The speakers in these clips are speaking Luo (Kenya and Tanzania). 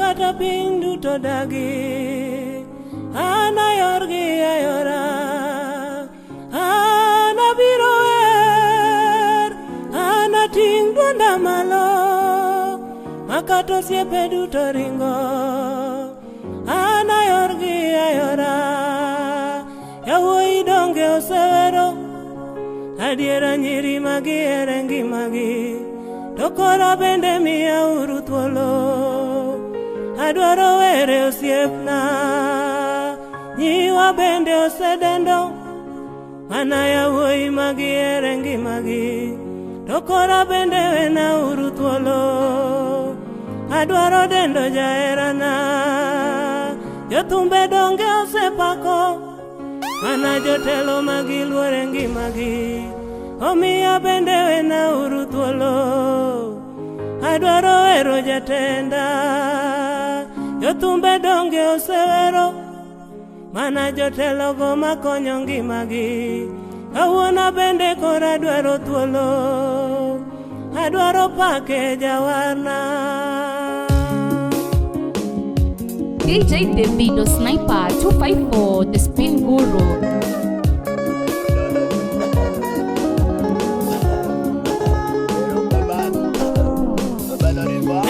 Makata piny duto dagi, an ayorgi ayora. An abiro wer, an ating' dwonda malo, makata osiepe duto ringo. An ayorgi ayora. Yawuoyi donge osewero, adiera nyiri magihere ngimagi. To koro bende miyauru thuolo, adwaro were osiepna. Nyiwa bende osedendo, mana yawuoyi magihere ngimagi. To koro bende wenauru thuolo, adwaro dendo jaherana. Jothumbe donge osepako, mana jotelo magiluore ngimagi. Omiya bende wenauru thuolo, adwaro wero jatenda. Jothumbe donge osewero, mana jotelogo makonyo ngimagi. Kawuono bende koro adwaro thuolo, adwaro pake jawarna. DJ Davido Sniper 254, the Spin Guru.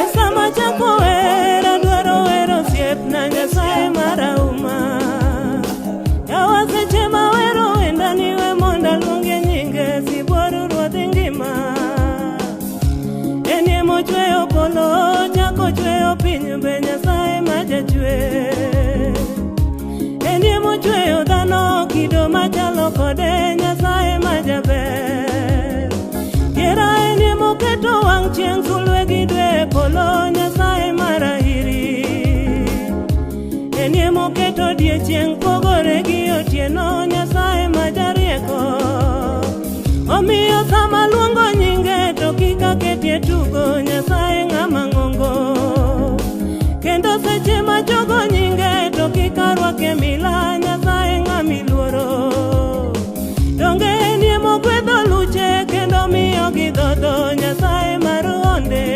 E sama chako wer, adwaro wero osiepna Nyasaye marahuma. Yawa seche mawero wendani we mondo aluonge nyinge sibuor ruodh ngima. En emochweyo polo, chako chweyo piny be Nyasaye ma jachwe. En emochweyo dhano kido machalo kode Nyasaye ma jaber. Diera en emoketo wang' chieng' sulwe gi dwe e polo Nyasaye marahiri. En emoketo odiechieng' pogore gi otieno Nyasaye ma jarieko. Omiyo sama luongo nyinge to kik aketie tugo Nyasaye ng'ama ng'ongo. Kendo seche majogo nyinge to kik arwakie mila Nyasaye ng'ama iluoro. Donge en emogwedho luche kendo miyo gidhodho Nyasaye mar honde.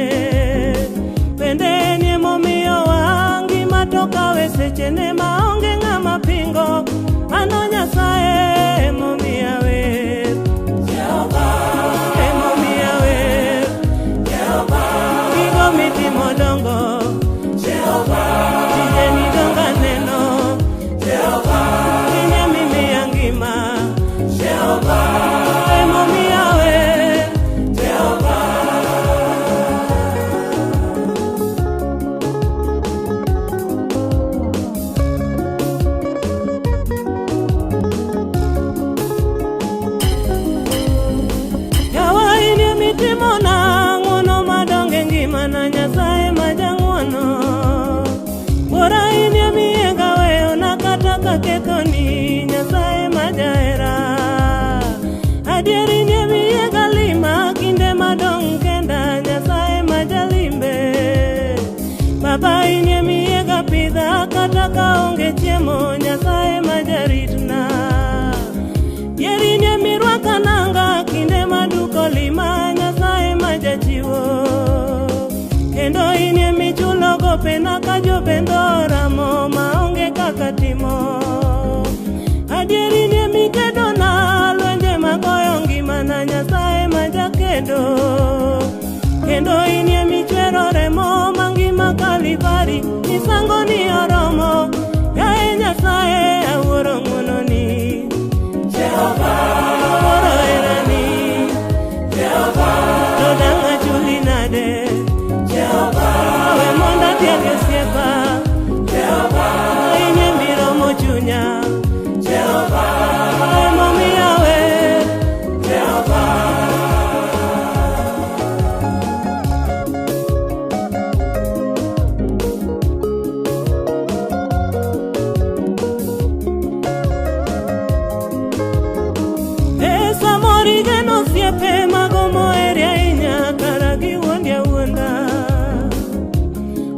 Bende en emomiyowa ngima to kawe sechene maonge ng'ama pingo. Mano Nyasaye emomiya wer. Emomiya wer. Gigo mitimo dongo. Tijeni dongo aneno. In emimiya ngima. Emomiya wer. Yawa in emitimona ng'wono madongo e ngimana Nyasaye ma jang'wono. Wuora in emiyega weyona kata kakethoni Nyasaye ma jahera. Adier in emiyega lima kinde madong' kenda Nyasaye ma jalimbe. Baba in emiyega pidha kata kaonge chiemo Nyasaye ma jaritna. Dier in emirwaka nanga kinde maduko lima Nyasaye ma jachiwo. Kendo in emichulo gopena ka jopendo oramo maonge kaka timo. Adier in emikedona lwenje magoyo ngimana Nyasaye ma jakedo. Kendo in emichwero remo mangima Kalvari misango ni oromo. Yaye Nyasaye awuoro ng'wononi. Awuoro herani. To dang' achuli nade. We mondo athiag osiepa. In emiromo chunya. Emomiyo awer. E samoro igeno osiepe mago moheri ahinya kara giwuondi awuonda.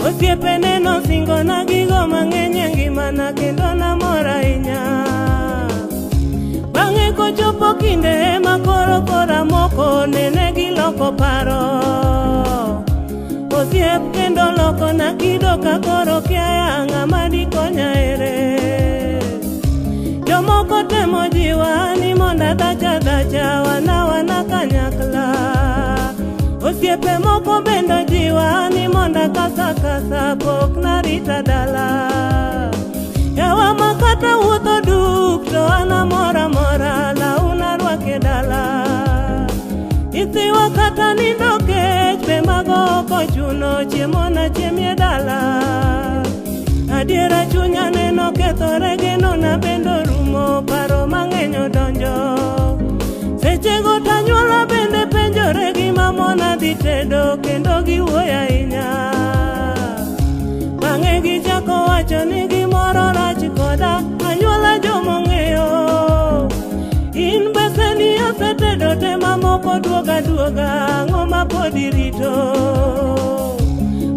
Osiepene nosingona gigo mang'eny e ngimana kendo namor ahinya. Bang'e kochopo kinde ma koro kora moko nene giloko paro. Osiepe osiep kendo lokona kido ka koro kiaya ng'ama dikonya ere. Jomoko temo jiwa ni mondo adhach adhacha wana wana kanyakla. Osiepe moko bende jiwa ni mondo akasa kasa pok narita dala. Yawa makata wuotho duk to an amora mora launa rwake dala. Nyithiwa kata nindo kech be mago ok ochuno chiemo na chiemie dala. Adiera chunya neno kethore genona bende orumo paro mang'eny odonjo. Sechego tanyuola bende penjore gima mona dhi tedo kendo giwuoyo ahinya. Bang'e gichako wacho ni gimoro rach koda anyuola jomong'eyo. In beseni osetedo te mamoko duoga duoga ang'o ma pod irito.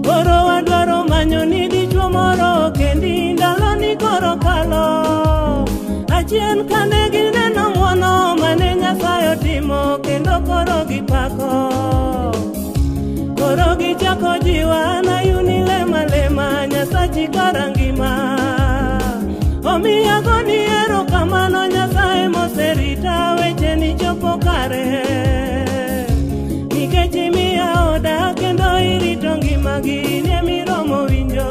Koro wadwaro manyo ni dichuo moro kendi ndalo ni koro kalo. Achien kane gineno ng'wono mane Nyasaye otimo kendo koro gipako. Koro gichako jiwa nayuni lema lema Nyasachi kara ngima. Omiyo agoni erokamano Nyasaye moserita weche ni chopo kare. Nikech imiya oda kendo irito ngimagi in emiromo winjo.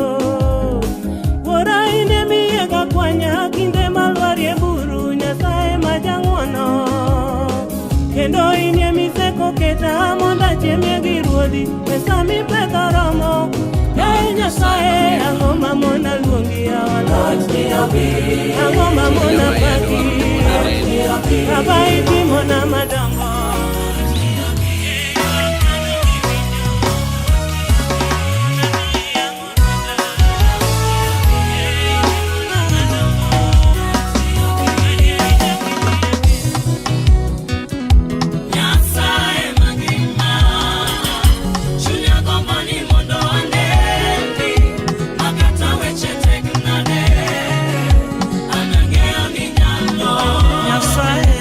Wuora in emiyiega kwanya kinde malwarie buru Nyasaye ma jang'wono. Kendo in emiseko keta mondo achiemie gi ruodhi pesa mipedho romo. Yaye Nyasaye ang'o ma mona luongi yawa ang'o ma mona paki. Baba itimona madongo. Nyasaye mangima, chunya gombo ni mondo aneni, makata weche tek nade, an ang'eyo ni nyalo. Nyasaye,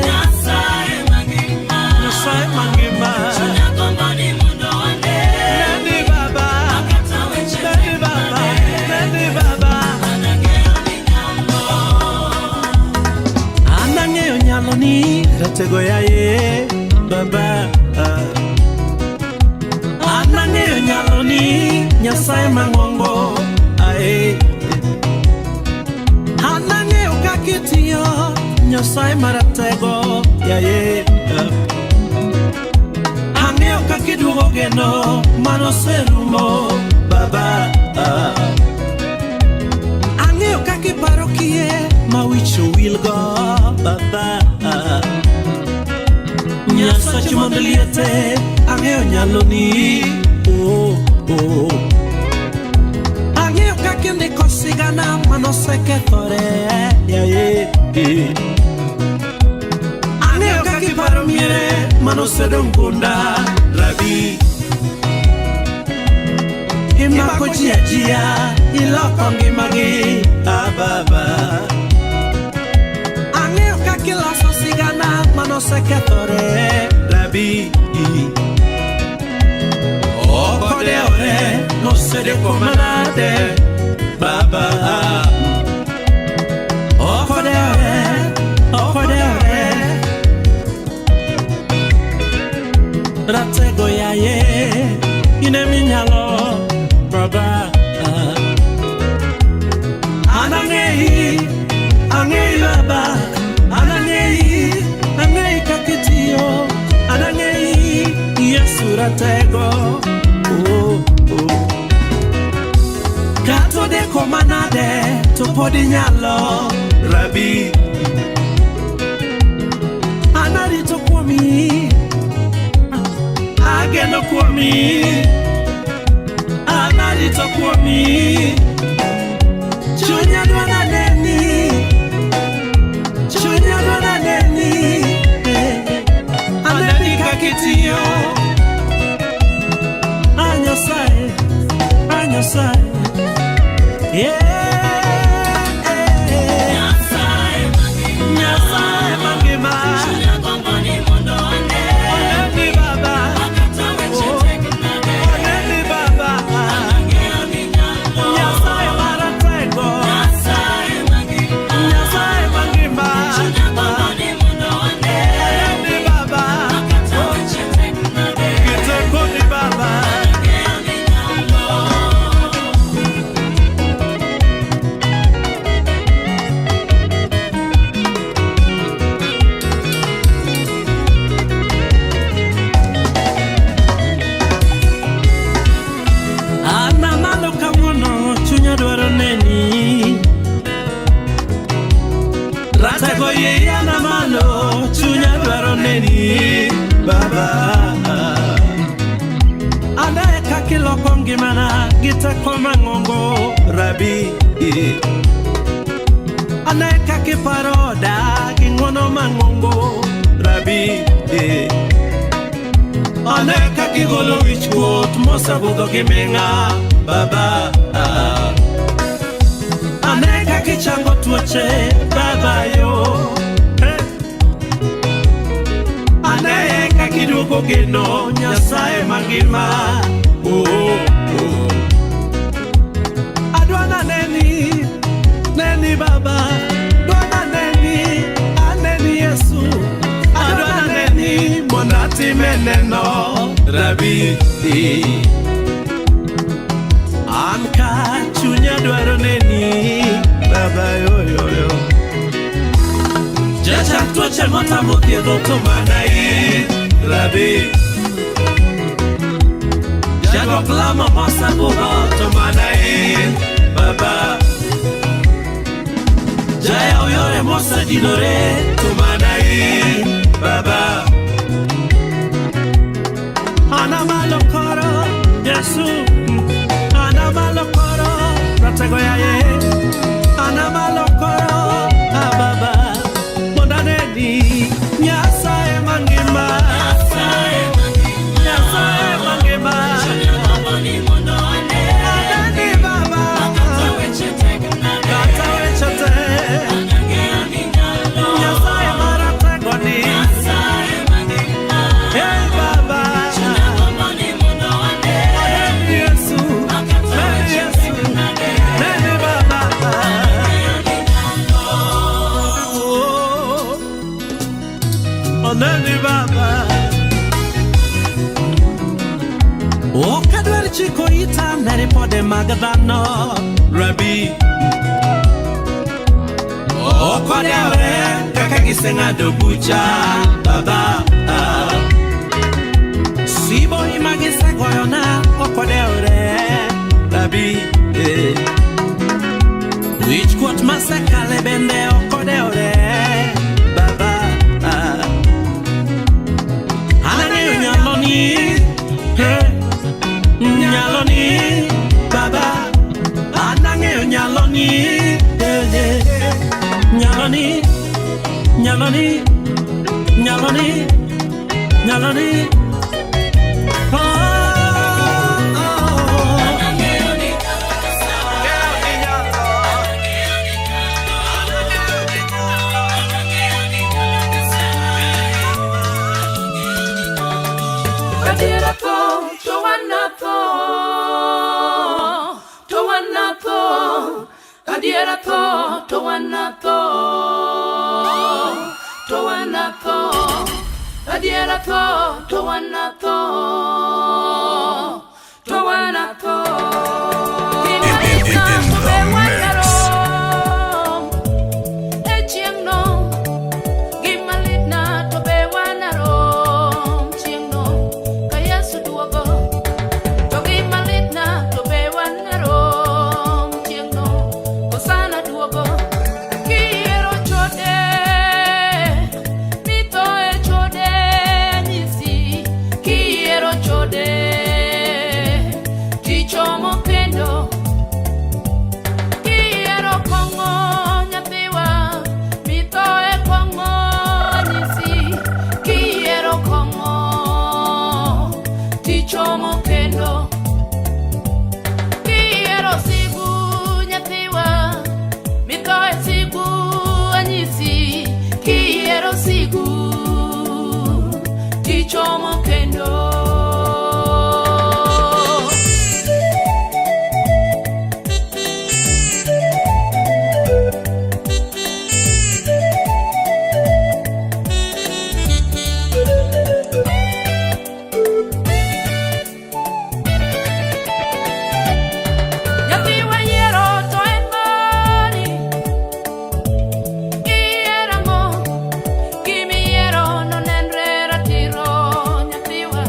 Nyasaye mangima, Nyasaye mangima. chunya gombo ni mondo aneni, Neni baba, makata weche neni tek baba, nade, neni baba. an ang'eyo ni nyalo. An ang'eyo nyalo ni ratego yaye baba. An ang'eyo nyalo ni Nyasaye mang'ongo ae. An ang'eyo kaka itiyo Nyasaye maratego yaye. Ang'eyo kaka iduogo geno manoserumo baba. Ang'eyo kaka iparo kiye ma wich owilgo baba. Nyasach mondo liete ang'eyo nyaloni oh, oh. Ang'eyo kaka indiko sigana manosekethore yaye. Ang'eyo kaka iparo miere manosedong' gunda rabi. Imako ji ajia iloko ngimagi ah baba. Ang'eyo kaka iloso sigana manosekethore rabi. Ok odewore nosedeko manade baba. Ok odewore, ok odewore. Ratego yaye in eminyalo baba. An ang'eyi, ang'eyi baba. An ang'eyi, ang'eyi kaka itiyo. An ang'eyi, Yesu ratego. Oh, oh. Kata odeko manade to pod inyalo rabi. An arito kuomi, ageno kuomi. An arito kuomi. Chunya dwa naneni, chunya dwa naneni. Eh, aneni kaka itiyo. A Nyasaye, a Nyasaye. Yeah. Nyasaye mangima, Nyasaye mangima. chunya gombo ni mondo aneni, Oneni baba, makata weche tek nade, oneni baba. ngimana gi teko mang'ongo rabi. Ane kaka iparo oda gi ng'wono mang'ongo rabi. Ane kaka igolo wich kuot mosebudho gi ming'a baba. Ane kaka ichango tuoche baba yo. Hey. Ane kaka iduogo geno Nyasaye mangima. Oh, oh. Adwa neni, neni baba. Dwana neni, aneni Yesu. Adwa neni mondo atime neno rabi. An ka chunya dwaro neni baba yoyoyo. Jachang tuoche motamo thiedho to mana in rabi. Jadwok lamo mosebudho to mana in baba. Jayaw yore mosedinore to mana in baba. Ana malo koro Yesu, ana malo koro ratego yaye. Ana malo koro ah baba, mondo aneni Nyasaye mangima. Nyasaye mangima. Aneni baba. Kata weche te. Nyasaye maratego ni. Hey baba. Aneni Yesu. Neni Yesu. Neni baba. Oh. Aneni baba. Ok adwar chiko ita ne ripode mag dhano rabi. Ok odewre kaka giseng'ado bucha baba. Siboi ma gisegoyona ok odewre rabi. Eh. Wich kuot masekale bende ok odewre baba. An ang'eyo nyaloni, hey, nyaloni baba. An ang'eyo nyaloni, eh, eh, nyaloni, nyaloni, nyaloni, nyaloni. Oh, oh, oh. Ang'eyo ni nyalo. Adiera tho, to wanatho, to wanatho. Adiera tho, to wanatho, to wanatho. Adiera tho, to wanatho, to wanatho. In the mix. E chieng'no, gima litna to be wanarom chieng'no ka Yesu duogo. To gima litna to be wanarom chieng'no Hosana duogo. Kiyiero chode, mitho e chode nyisi. Kiyiero chode, tichomo kendo. Kiyiero kong'o nyathiwa, mitho e kong'o nyisi. Kiyiero kong'o, tichomo kendo. Kiyiero sigu nyathiwa, mitho e sigu anyisi. Kiyiero sigu, tichomo kendo. Nyathiwa yiero to en mari. Iyiero ang'o? Gimiyiero nonenre ratiro nyathiwa.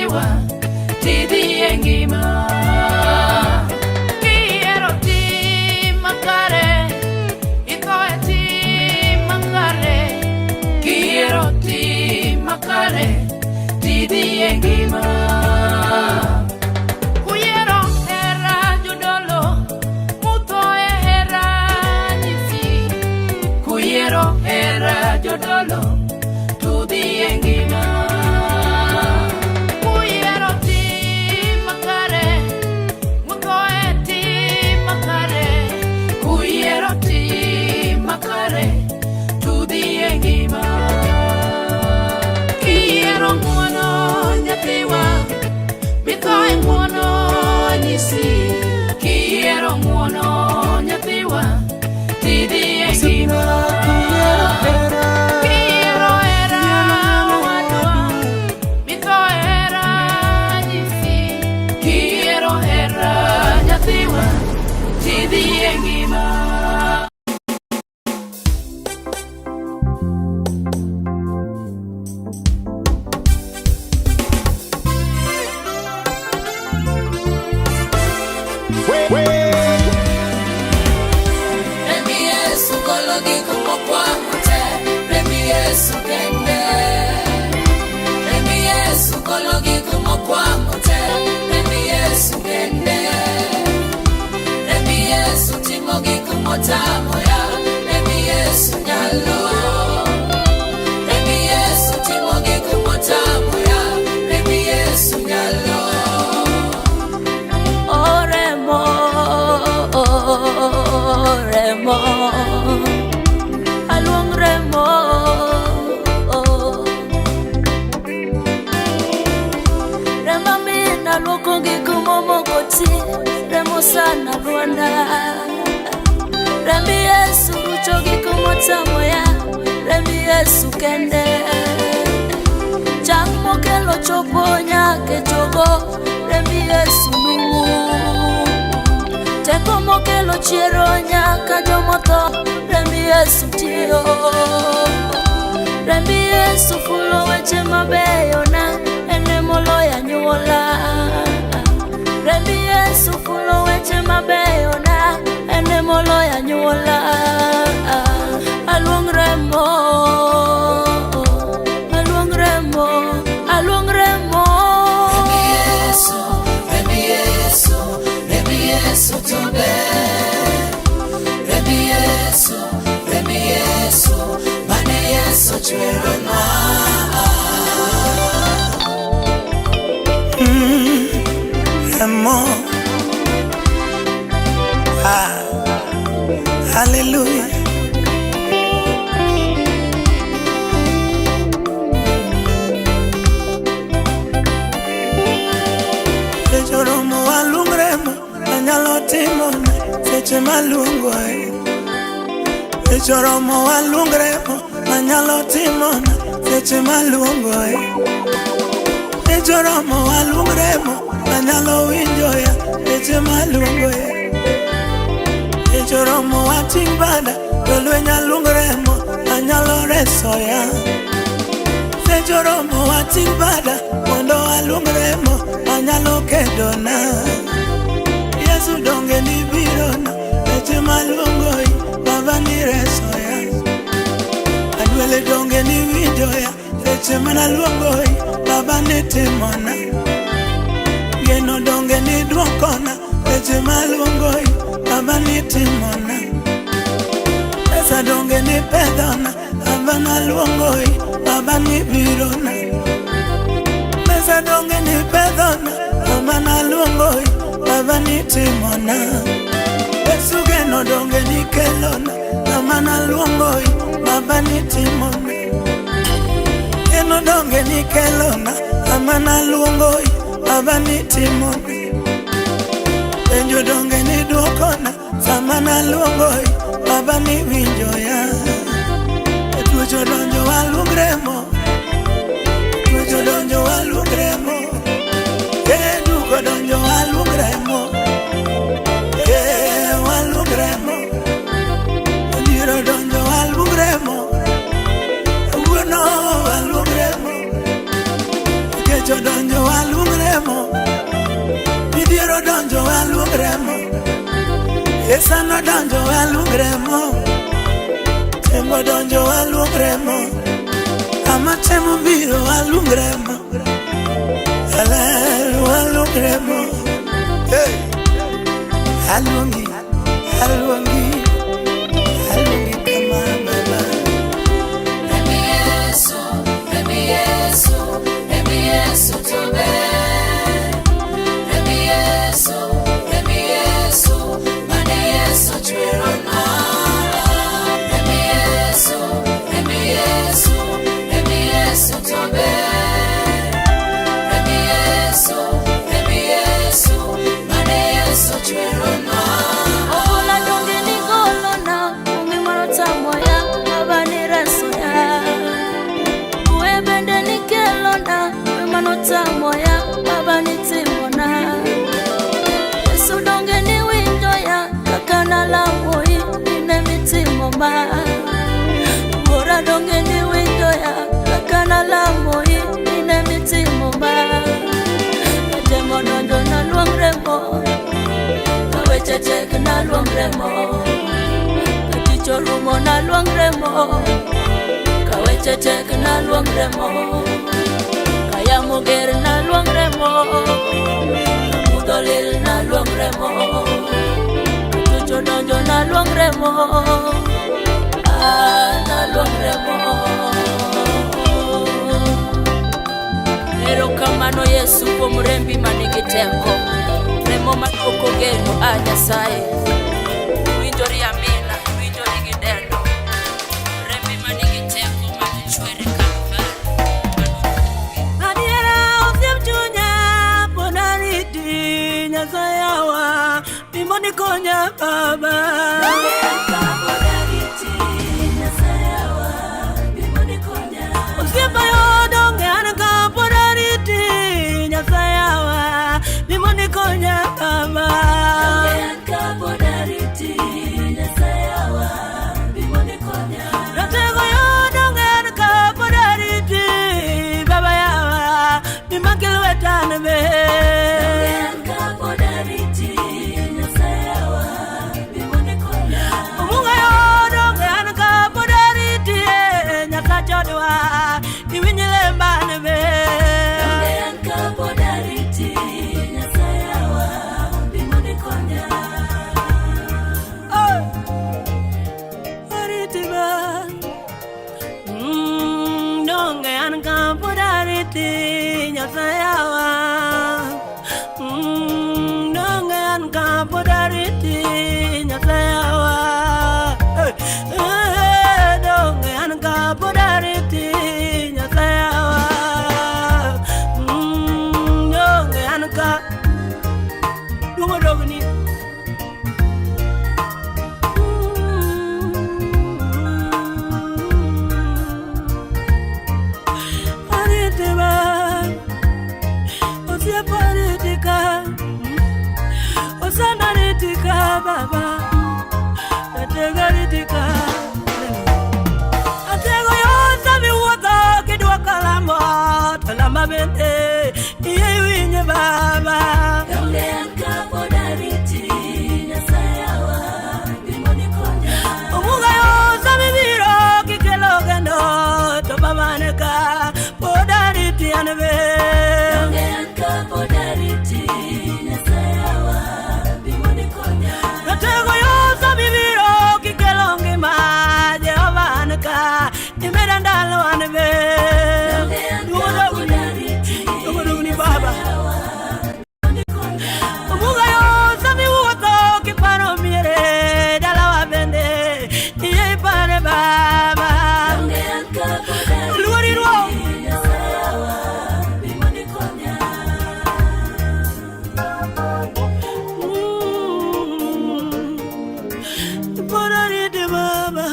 nyathiwa tidhi e ngima. Kihero tim makare, itho e tim makare. Kihero tim makare, tidhi e ngima. Kuyiero hera jodolo, mutho e hera nyisi. Kuyiero hera jodolo, tudhi e ngima. Kuyiero tim makare, mutho e tim makare. Kuyiero tim makare, tudhi e ngima. Kiyiero ng'uono nyathiwa, mitho e ng'uono nyisi. Kiyiero ng'uono nyathiwa, tidhi e ngima. Kiyiero hera owadwa, mitho e hera nyisi. Kiyiero hera nyathiwa, tidhi e ngima. Remb Yesu golo gik mokwamo te, remb Yesu kende. Remb Yesu golo gik mokwamo te, remb Yesu kende. Remb Yesu timo gik motamo ya, remb Yesu nyalo. Remb Yesu timo gik motamo ya, remb Yesu nyalo. Oremo, remo, aluong remo. Remo mina luoko gik momoko ti, remo sana lwanda. Remb Yesu rucho gik motamo ya, remb Yesu kende. Chang mokelo chopo nyaka e chogo, remb Yesu nung'u. Teko mokelo chiero nyaka jomotho, remb Yesu tiyo. Remb Yesu fulo weche mabeyo na, en emoloyo anyuola. Remb Yesu fulo weche mabeyo na, en emoloyo anyuola. Aluong remo, aluong remo, aluong remo. Yesu, remb Yesu, remb Yesu to ber. Remb Yesu, remb Yesu, mane Yesu chweronwa. Remo. Ah, hallelujah. Seche oromo waluong remo anyalo timone seche maluongo e. Seche oromo waluong remo anyalo timone seche maluongo e. Seche oromo waluong remo anyalo winjo ya seche maluongo e. Seche oromo wating' bada jolweny aluong remo anyalo reso ya. Seche oromo wating' bada mondo aluong remo anyalo kedona. Yesu donge nibirona seche maluongoi baba nireso ya. Adwele donge niwinjo ya seche manaluongoi baba nitimona. Geno donge nidwokona seche maluongoi baba nitimona. Pesa donge nipedhona baba naluongoi baba nibirona. Pesa donge nipedhona baba naluongoi baba nitimona. Yesu geno donge nikelona kama naluongoi baba nitimona. Geno donge nikelona kama naluongoi baba nitimona. Penjo donge nidwokona sama naluongoi baba niwinjo ya. Tuoche odonjo waluong remo, tuoche odonjo waluong remo, eh duk odonjo waluong remo, eh waluong remo, odhier odonjo waluong remo, wuono waluong remo, kech odonjo waluong remo. Midhiero donjo waluong remo. Esano donjo waluong remo. Temo donjo waluong remo. Ama temo biro waluong remo. Aler waluong remo. Hey. Aluongi, aluongi, aluongi kama baba. Remb Yesu, remb Yesu, remb Yesu to ber. Remb Yesu, remb Yesu, mane Yesu chweronwa. Remb Yesu, remb Yesu, remb Yesu to ber. Remb Yesu, remb Yesu, mane Yesu chweronwa. Ogola donge ni golona onge moro tamoya baba ni resoya Kwe bende ni kelona kwe mano tamoya baba ni timona Yesu donge ni winjoya kaka nalamoi ine mitimo ma Wuora donge ni winjoya kaka nalamoi ine mitimo ma Temo donjo naluong remo ka weche tek naluong remo ka tich orumo naluong remo ka weche tek naluong remo ka yamo ger naluong remo ka mudho lil naluong remo ka tuch odonjo naluong remo ah, naluong remo. Erokamano Yesu kuom rembi manigi teko, remo maduoko geno a Nyasaye. Iwinjori amina, iwinjori gi dendo. Rembi manigi teko manochwer e Kalvari. Adiera osiep chunya pod ariti Nyasaye bimoni konya baba. Osiepa yo donge an ka pod ariti Nyasaye bimoni konya baba. Ratego yo donge an ka pod ariti baba yawa bimaki lweta an be. Omunga yo donge an ka pod ariti Nyasach odwa iwinj lemba an be. Oh, ariti ba. Donge an ka pod ariti Nyasaye wa. Donge an ka pod ariti Nyasaye wa. Eh, eh, donge an ka pod ariti Nyasaye wa. Donge an ka duogo dogni. Ariti ba, osiepa ariti ka, osana ariti ka baba, atego ariti ka. Atego yo sami wuotho kidwoko lamo, to lama bende iye iwinje baba. Omuga yo sami biro kikelo kendo, to baba ne ka pod ariti an be. Ratego yo sami biro kikelo ngima, Jehova an ka, imeda ndalo an be. Duogo dogni, duogo dogni baba. Omuga yo sami wuotho kiparo miere dalawa bende iye ipare baba. Luori ruoth. Pod ariti baba,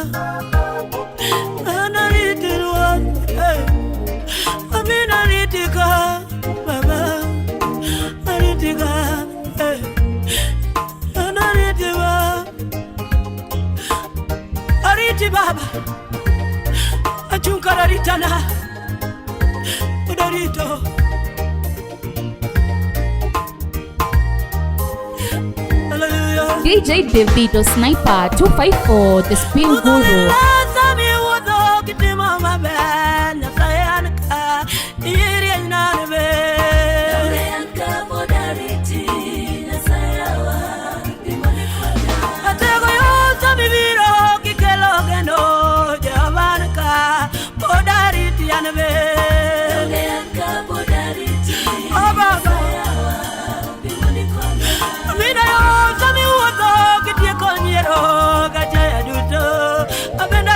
an ariti ruoth, eh. Amin ariti ka baba, ariti ka, eh. An ariti ba, ariti baba, achung kar aritana, pod arito. DJ Davido Sniper 254, the Spin Guru. Sami wuotho kitimo maber Nyasaye an ka irieny nane be Atego yo sami biro kikelo geno Jehova an ka pod ariti an be Oh, Baba. Mina yo sami wuotho kitieko nyiero kachaya duto abenda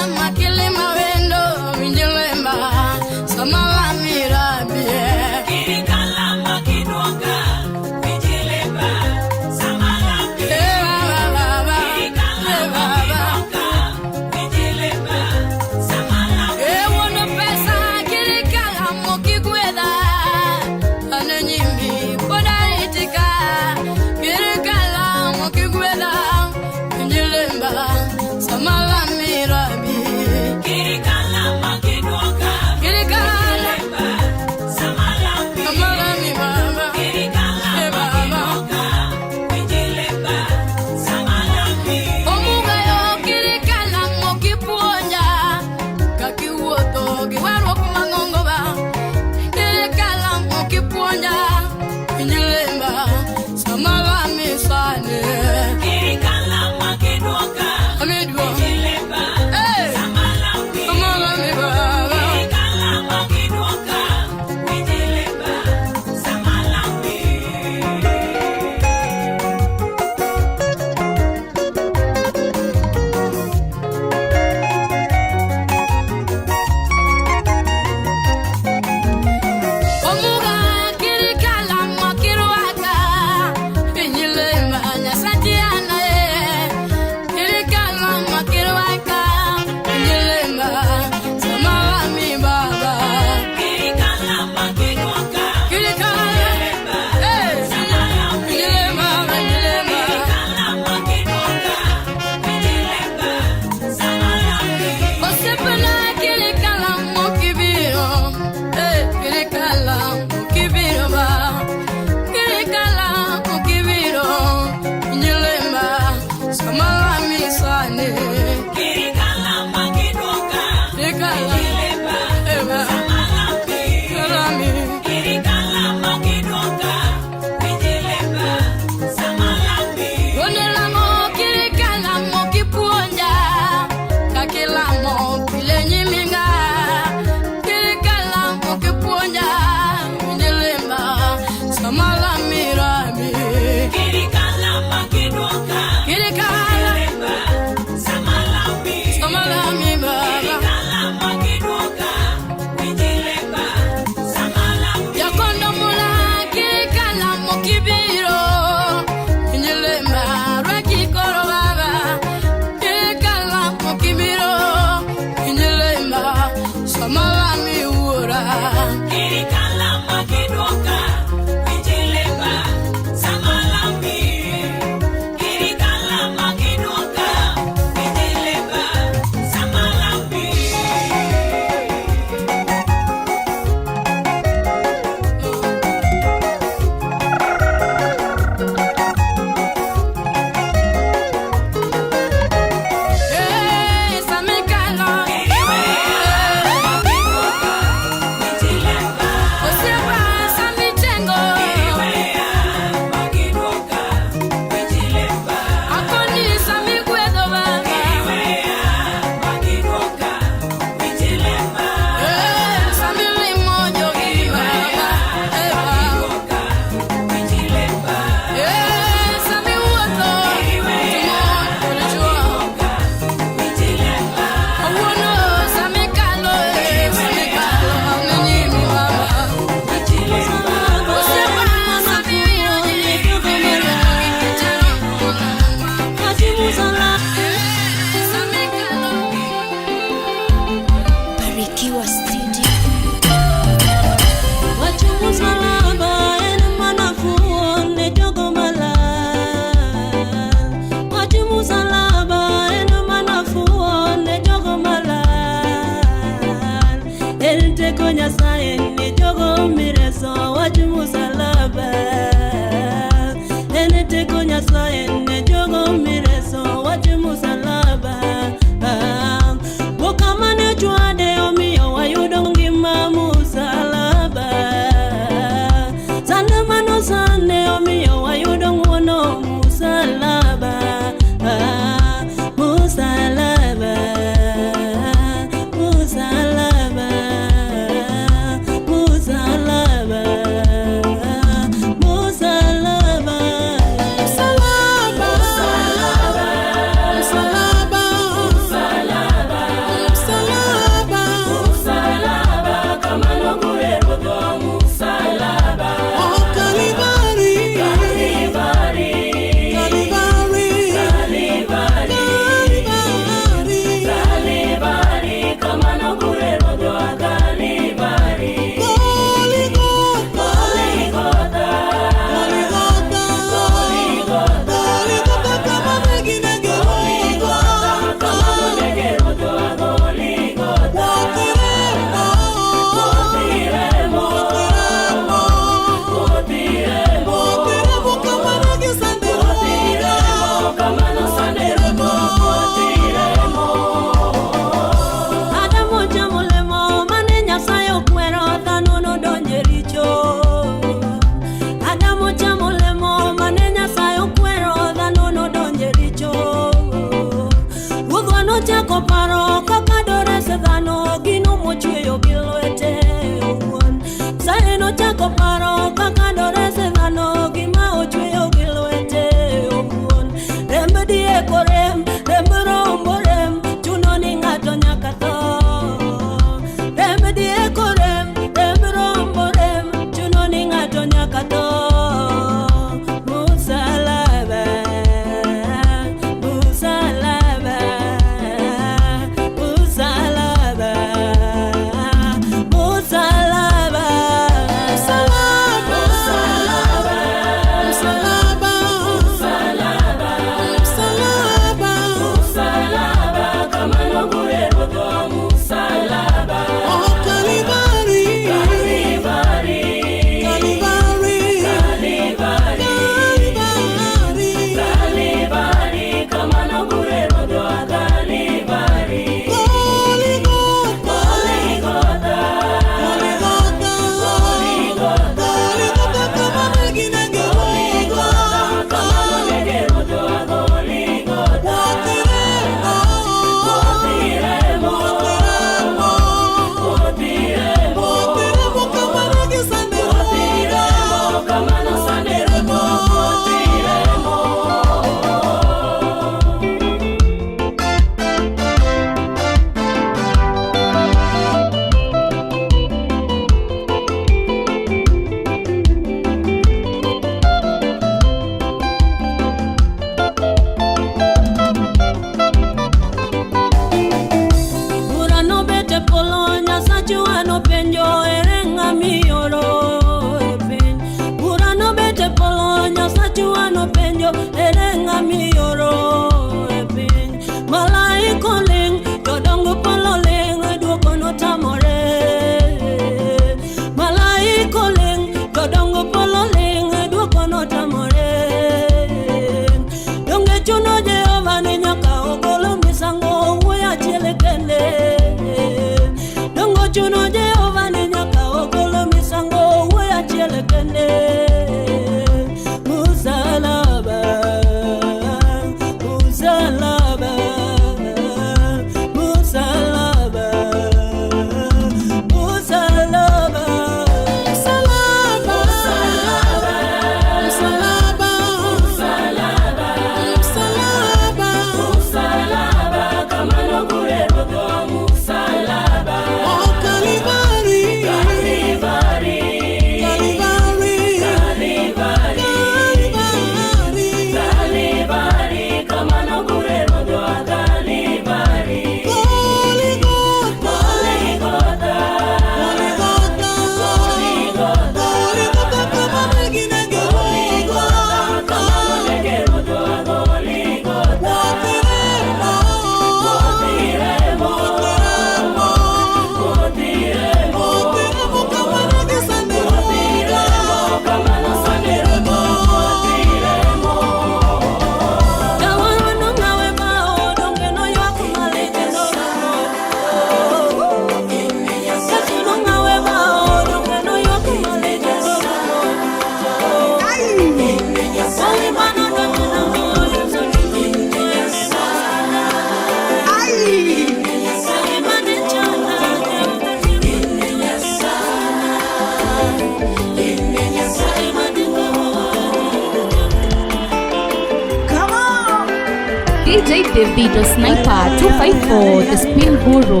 DJ Davido Sniper 254, the Spin Guru.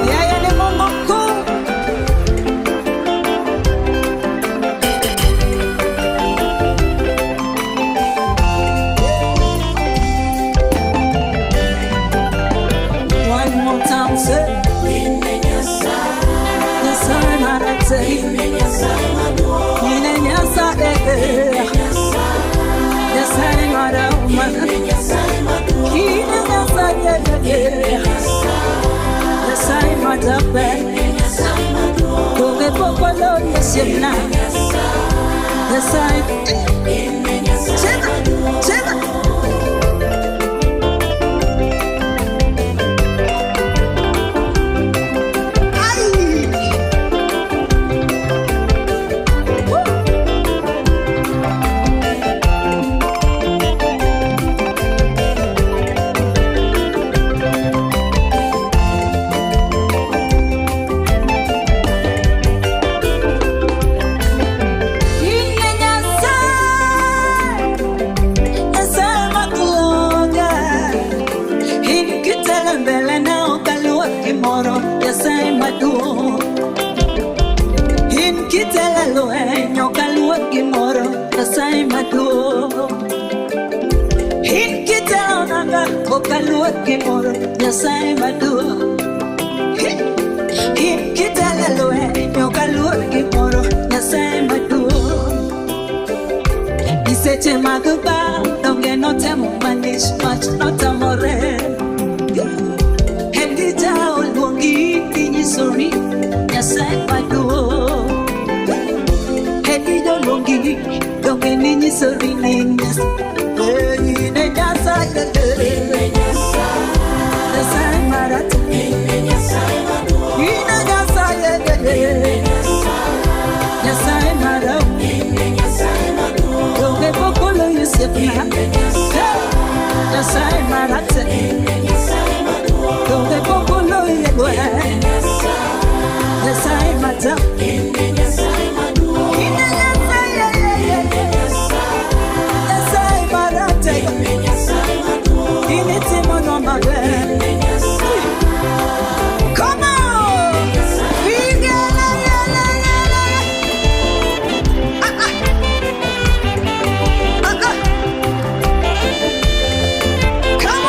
Yeye ni Mungu mkuu. One more time, say. Nyasaye marate. Ine Nyasaye, eh. Nyasaye marauma. Ine Nyasaye, eh, eh. Nyasaye matape. Donge pok waloyo osiepna. Nyasaye. Cheza, cheza. Ai! Woo! Ine Nyasaye, Nyasaye makuoga. In kitelo mbele na ok aluor gimoro, Nyasaye maduong'. In kitelo lweny ok aluor gimoro, Nyasaye maduong'. In kitelo nanga ok aluor gimoro, Nyasaye maduong'. In kitelo lweny ok aluor gimoro, Nyasaye maduong'. Seche mag bar donge notemo malich mach notamore. Elija oluongi inyisori Nyasaye maduong'. Elija oluongi donge ninyisori ni Nyasaye. Ine Nyasaye, Nyasaye marate. Ine Nyasaye, Nyasaye marau. Donge pok oloyo osiepna. Nyasaye marate. Donge pok oloyo e lweny. Nyasaye mata. Ine Nyasaye, Nyasaye marate. Ine timonwa maber. Come on! Vigelegele. Ah, ah. Ah, ah. Come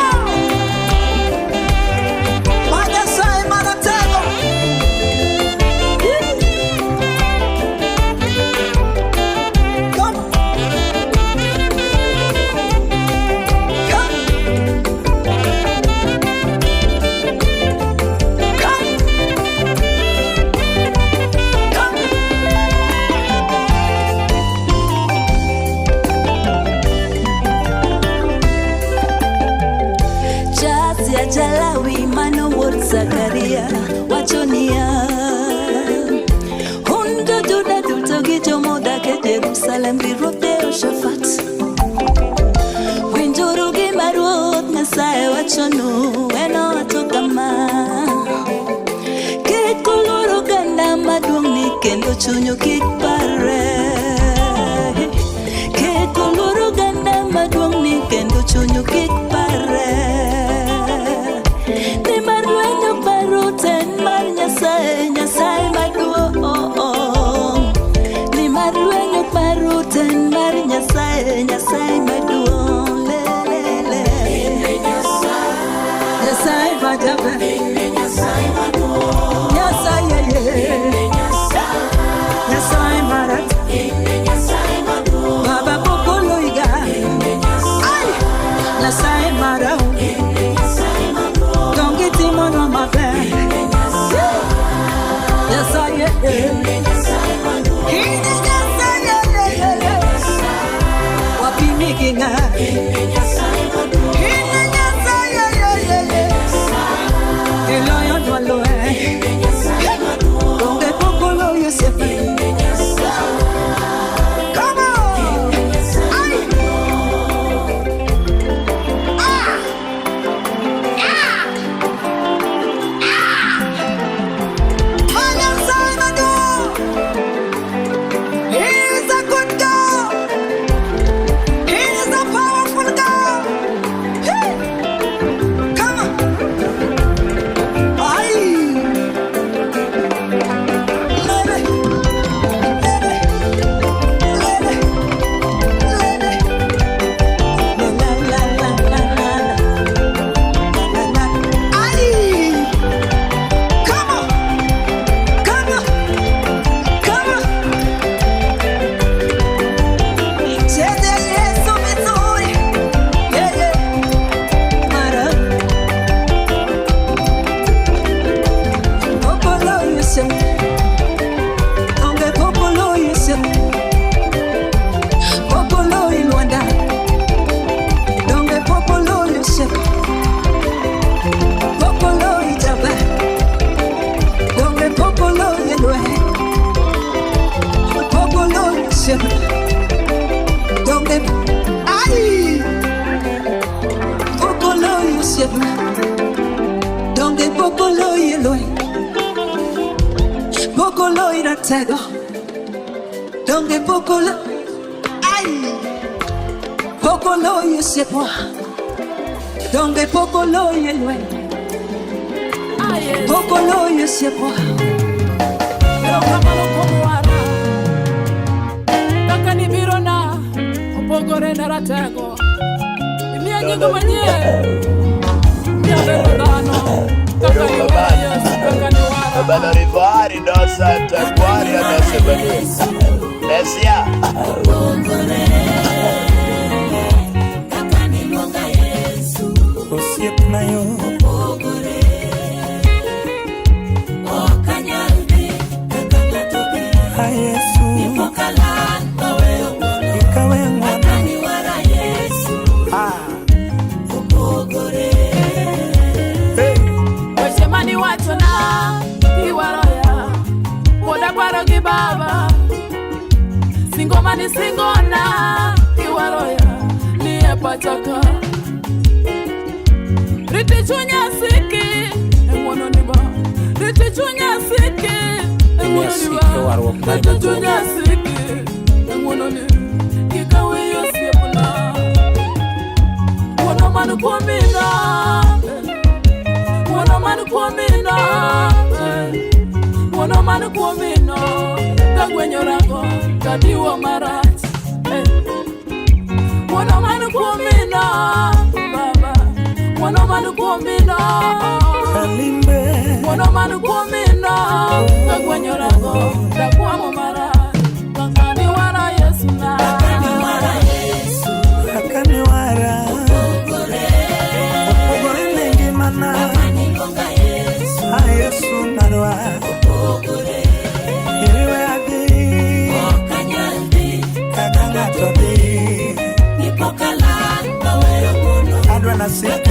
on! Nyasaye maratego. Come. Come. Come. Come. Jazi ya Jalawi mano wuod Zakaria wacho niya, Un jo-Juda duto gi jomodak e Jerusalem gi ruoth Jehoshafat, winjuru gima Ruoth Nyasaye wachonu. En owacho kama: Kik uluor oganda maduong'ni kendo chunyu kik parre. Kik uluor oganda maduong'ni kendo chunyu kik parre. Nimar lweny ok barut en mar Nyasaye, Nyasaye maduong'. Nimar lweny ok barut en mar Nyasaye, Nyasaye maduong'. Le, le, le. Nyasaye majaber. Nyasaye, Nyasaye marat. Baba pok oloyiga. Ai! Nyasaye marau. Donge itimonwa maber. Nyasaye, Ine Nyasaye, wapimi gi ng'a? Ine Nyasaye, Pok oloyi e lweny, pok oloyi ratego, donge pok olo ai, pok oloyi osiepwa, donge pok oloyi e lweny, pok oloyi osiepwa. Erokamano kuom wara kaka nibirona opogore na ratego imiya gigo manyien miya bedo dhano kaka niwara Yesu kaka niwara. Beno rivari dosa takwari adose benu. Mesia. Osiepna yo. A Yesu. Ikawe ng'wono. Ah. Hey. Weche maniwachona kiwaroya pod aparo gi baba singo manisingona kiwaroya nie pacha ka riti chunya siki e ng'wononi ba riti chunya siki e ng'wononi ba Asike warruok mar riti chunya siki e ng'wononi kik aweyi osiepna ng'wono man kuomina, ng'wono man kuomina, ng'wono man kuomino kagwenyorago kadiwo marach. Ng'wono man kuomina baba, ng'wono man kuomino. Kalimbe. Ng'wono man kuomino kagwenyorago dakwamo marach kaka niwara Yesu na. Kaka niwara. Opogore ne ngimana. A Yesu marwa. Iriwe adhi. Kaka ng'ato dhi. Adwa nasik.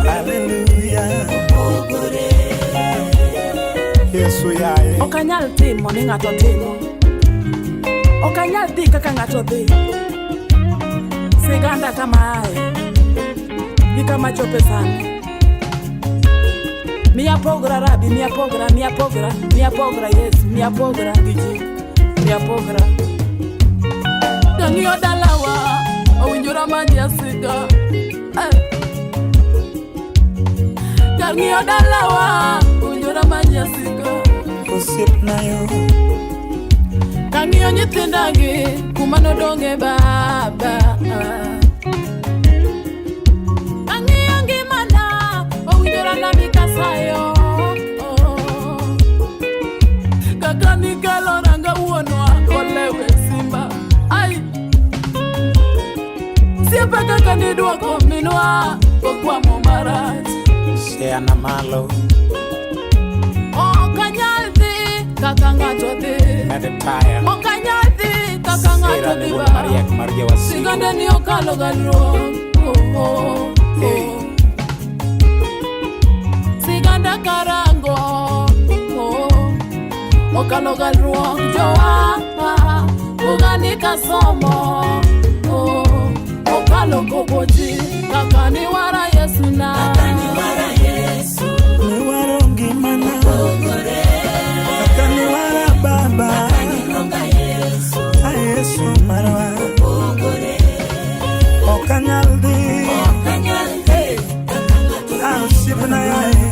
Hallelujah. Yesu yaye. Ok anyal timo ni ng'ato timo, ok anyal dhi kaka ng'ato dhi. Siganda kama ae gi kama chope sani miya pogra rabi, miya pogra, miya pogra, miya pogra Yesu, miya pogra gi ji, miya pogra. Kang'iyo dalawa owinjora ma jasika. Kang'iyo dalawa owinjora ma jasika. Osiepna yo. Kang'iyo nyithindagi kuma nodong'e baba. Kang'iyo ngimana owinjora nami kasayo. Kaka nikelo ranga wuonwa olewe simba. Ai. Siepe kaka nidwoko minwa kokwamo marach. Seana malo. Ok anyal dhi kaka ng'ato dhi. Med taya. Ok anyal dhi kaka ng'ato Sera ne dhi wuon ba. mariek mar jawasigu. Siganda ni okalo galruok. Oh. Siganda karango. Oh. Okalo galruok jowa. Bugani kasomo. Oh. Okalo koboji. Kaka niwara Yesu na. Niwaro ngimana. Kaka niwara baba. A Yesu marwa. Ok anyal dhi. Ah, osiepna yaye.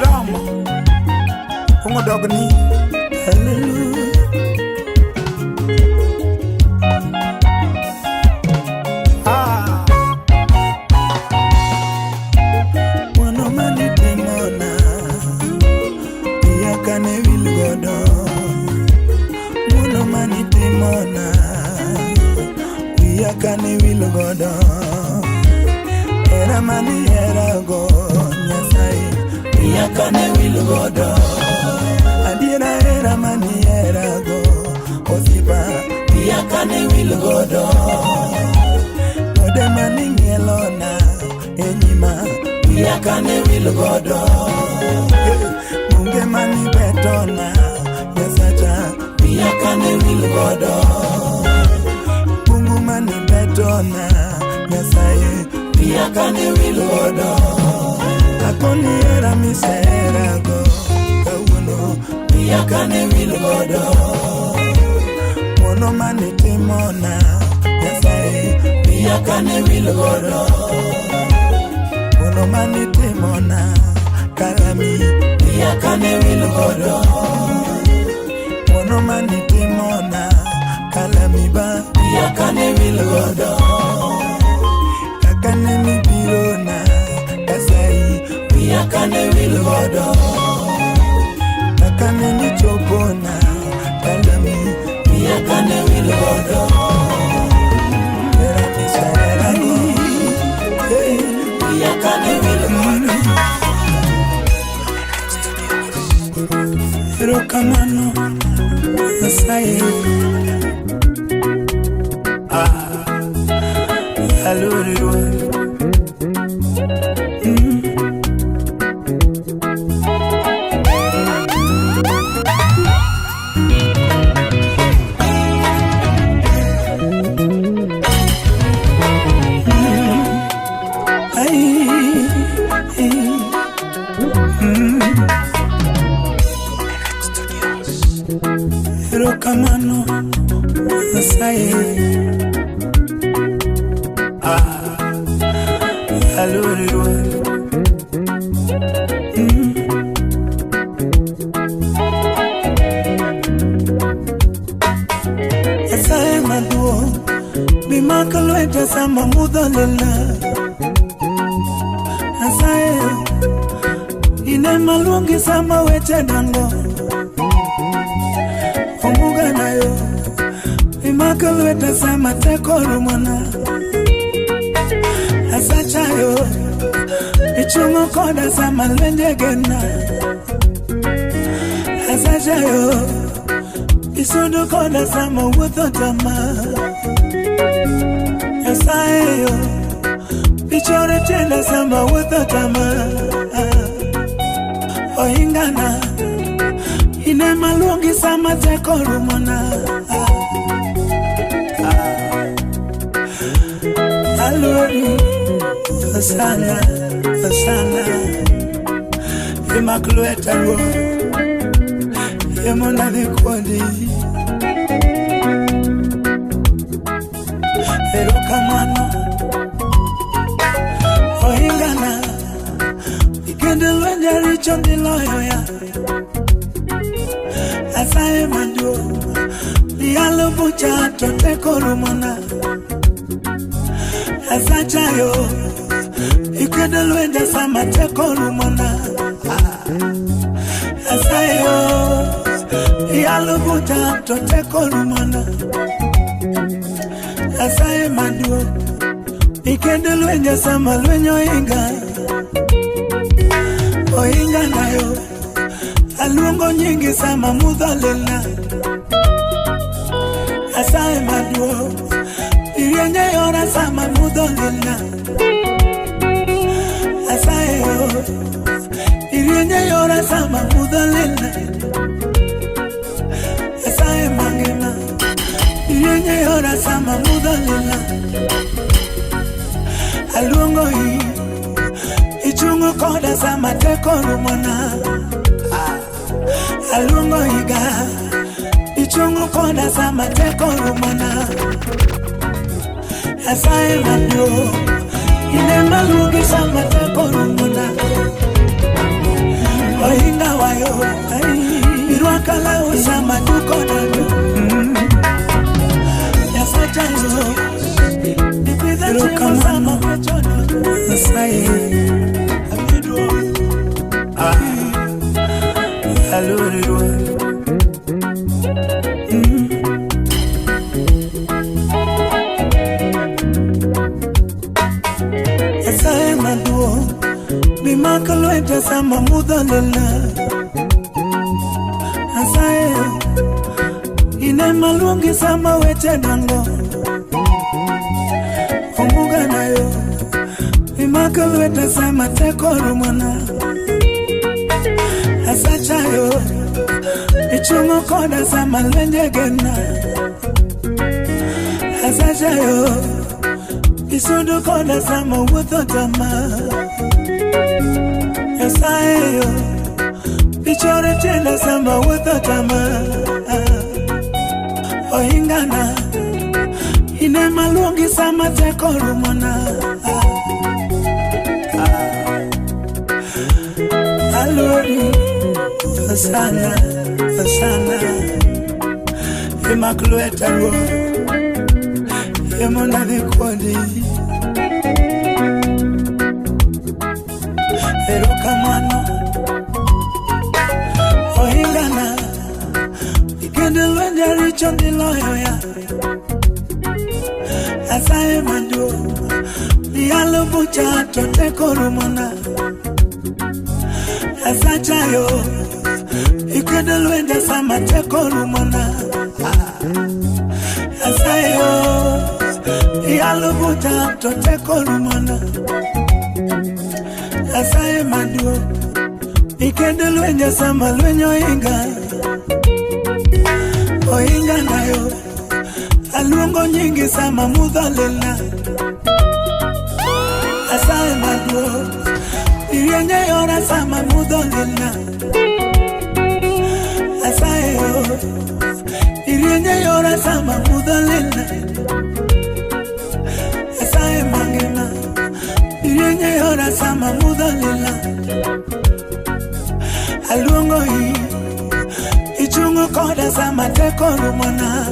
Romo. Kong'o dogni. Hallelujah. Ah. Ng'wono manitimona wiya kane wil godo. Ng'wono manitimona wiya kane wil godo. Hera maniherago Nyasaye wiya kane wil godo. Adiera hera maniherago osiepa wiya kane wil godo. Ode maning'ielona e nyima wiya kane wil godo. Bunge manibetona Nyasacha wiya kane kane wil godo. Bungu mane betona Nyasaye, wiya kane wil godo. Akoni hera miserago kawuono, wiya kane wil godo. Ng'wono mane itimona Nyasaye, wiya kane wil godo. Ng'wono mane itimona Kalami, wiya kane wil godo. Ng'wono mane itimona Kalami ba, wiya kane wil godo. Kaka ne nibirona Kasai, wiya kane wil godo. Kaka ne nichopona Kalami, wiya kane wil godo. Hera miserago, hey, wiya kane wil godo. Erokamano Nyasaye, ah, aluori Ruoth. Ai, ai, Erokamano Nyasaye, ah, aluori Ruoth. Nyasaye maduong', bi mako lweta sama mudho lela. Nyasaye, in ema luongi sama weche dongo. Omuga nayo, imako lweta sama teko rumona. Asachayo, ichungo koda sama lwenje gena. Asachayo, isudo koda sama wuotho tama. Nyasaye yo, ichoro tienda sama wuotho tama. Oingana, ine maluongi sama teko rumona. Aluori, Hosana, Hosana, imak lweta Ruoth, emona dhi kodi. Erokamano, oingana, ikendo lwenje richo niloyo ya. Nyasaye maduong', iyalo bucha to teko rumona. Asachayo, ikedo lwenje sama teko rumona. Asayo, iyalo bucha to teko rumona. Nyasaye maduong', ikedo lwenje sama lweny oinga. Oinga nayo, aluongo nyingi sama mudho lilna. Nyasaye maduong', irienye yora sama mudho lilna. Nyasaye yo, irienye yora sama mudho lilna. Nyasaye mangima, irienye yora sama mudho lilna. Aluongo i, ichungo koda sama teko rumona. Aluongo iga, ichungo koda sama teko rumona. Nyasaye maduong', ine maluongi sama teko rumona. Ohinga wayo, irwaka law sama duko nado. Nyasacha yo, ipidha chiemo sama kecho nodo. Nyasaye, ah, aluori Ruoth. Nyasaye maduong', bi mako lweta sama mudho lela. Nyasaye, in ema luongi sama weche dongo. Omuga nayo, imako lweta sama teko rumona. Asachayo, Ichungo koda sama lwenje gena. Asajayo, isudu koda sama wuotho tama. Nyasaye yo, ichore tienda sama wuotho tama. Oingana, ine maluongi sama teko rumona. Aluori, Hosana, Hosana. Imak lweta Ruoth, emona dhi kodi. Erokamano, oingana, ikende lwenje richo ndiloyo ya. Nyasaye maduong', iyalo bucha to teko rumona. Nyasachayo, ikende lwenje sama teko rumona. Nyasaye yo, iyalo bucha to teko rumona. Nyasaye maduong', ikende lwenje sama lwenyo inga. Oinga nayo, aluongo nyingi sama mudho lilna. Nyasaye maduong', irienye yora sama mudho lilna. Nyasaye yo, irienye yora sama mudho lilna. Nyasaye mangima, irienye yora sama mudho lilna. Aluongo i, ichungo koda sama teko rumona.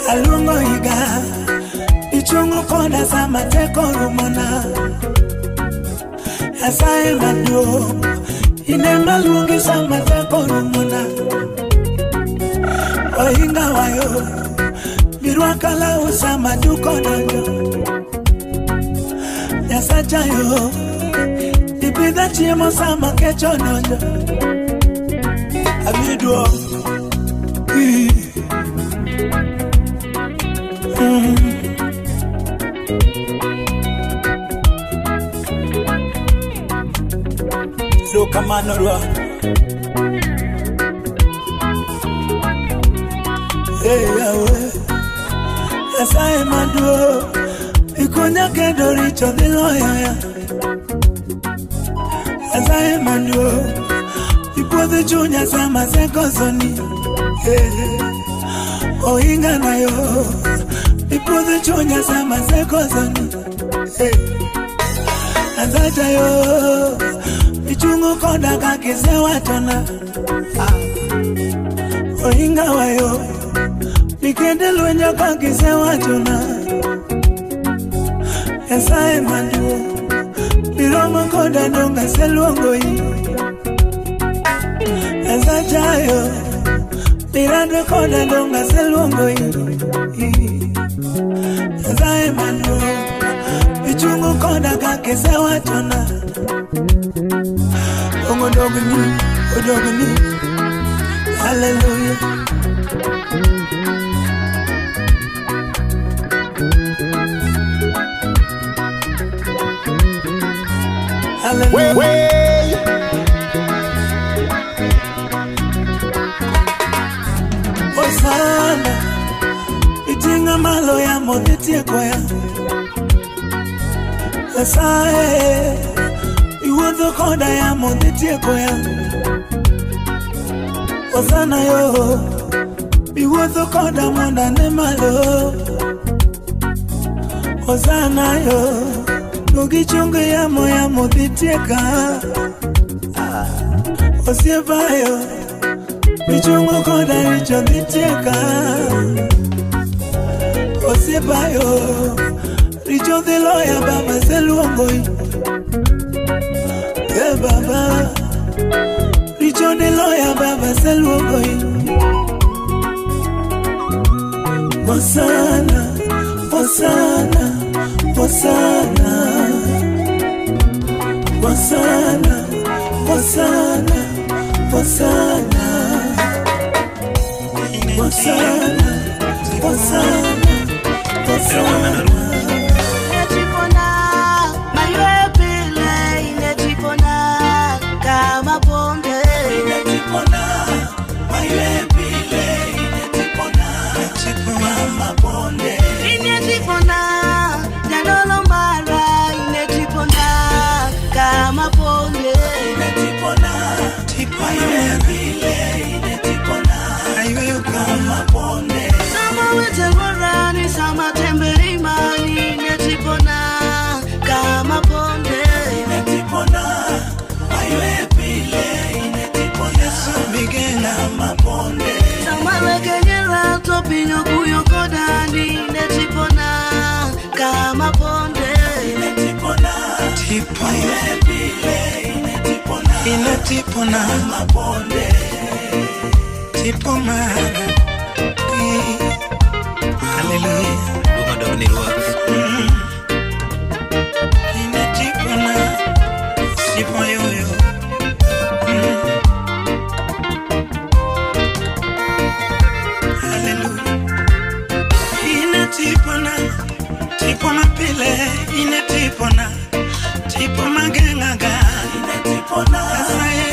Aluongo iga, ichungo koda sama teko rumona. Nyasaye maduong', ine maluongi sama teko rumona. Ohinga wayo, mirwaka law sama duko donjo. Nyasacha yo, ipidha chiemo sama kech odonjo. Amiyi duong'. Erokamano Ruoth. Hey Yahweh, Nyasaye maduong', ikonya kedo richo dhi loyo ya. Nyasaye maduong', ipuodho chunya sama asekosoni. Hey, ohinga nayo, ipuodho chunya sama asekosoni. Hey, Nyasacha yo, ichungo koda kaka isewachona. Ohinga wayo, ikende lwenyo kaka isewachona. Nyasaye maduong', iromo koda donge aseluongo i. Nyasacha yo, irado koda donge aseluongo i. Nyasaye maduong', ichungo koda kaka isewachona. Odogni, odogni, hallelujah. Hallelujah. Hosana, itinga malo ya modhi tieko ya. Nyasaye, iwuotho koda ya modhi tieko ya. Hosana yo, iwuotho koda mondo ane malo. Hosana yo, duogi chungo yamo yamo dhi tieka. Osiepa yo, ichungo koda richo dhi tieka. Osiepa yo, richo dhi loya baba aseluongo i. Eh baba, richo dhi loya baba aseluongo i. Hosana, Hosana, Hosana. Hosana, Hosana, Hosana. Hosana, Hosana, Hosana. Inechikona, maywe pile, inechikona, kama pombe. Tipo Ine tipo na Tipo mara Hallelujah. Luongo dog ni ruoth. Ine tipo na Tipo yoyo. Hallelujah. Ine tipo na Tipo mapile. Ine tipo na Tipo magengaga. Ine tipo na Asaye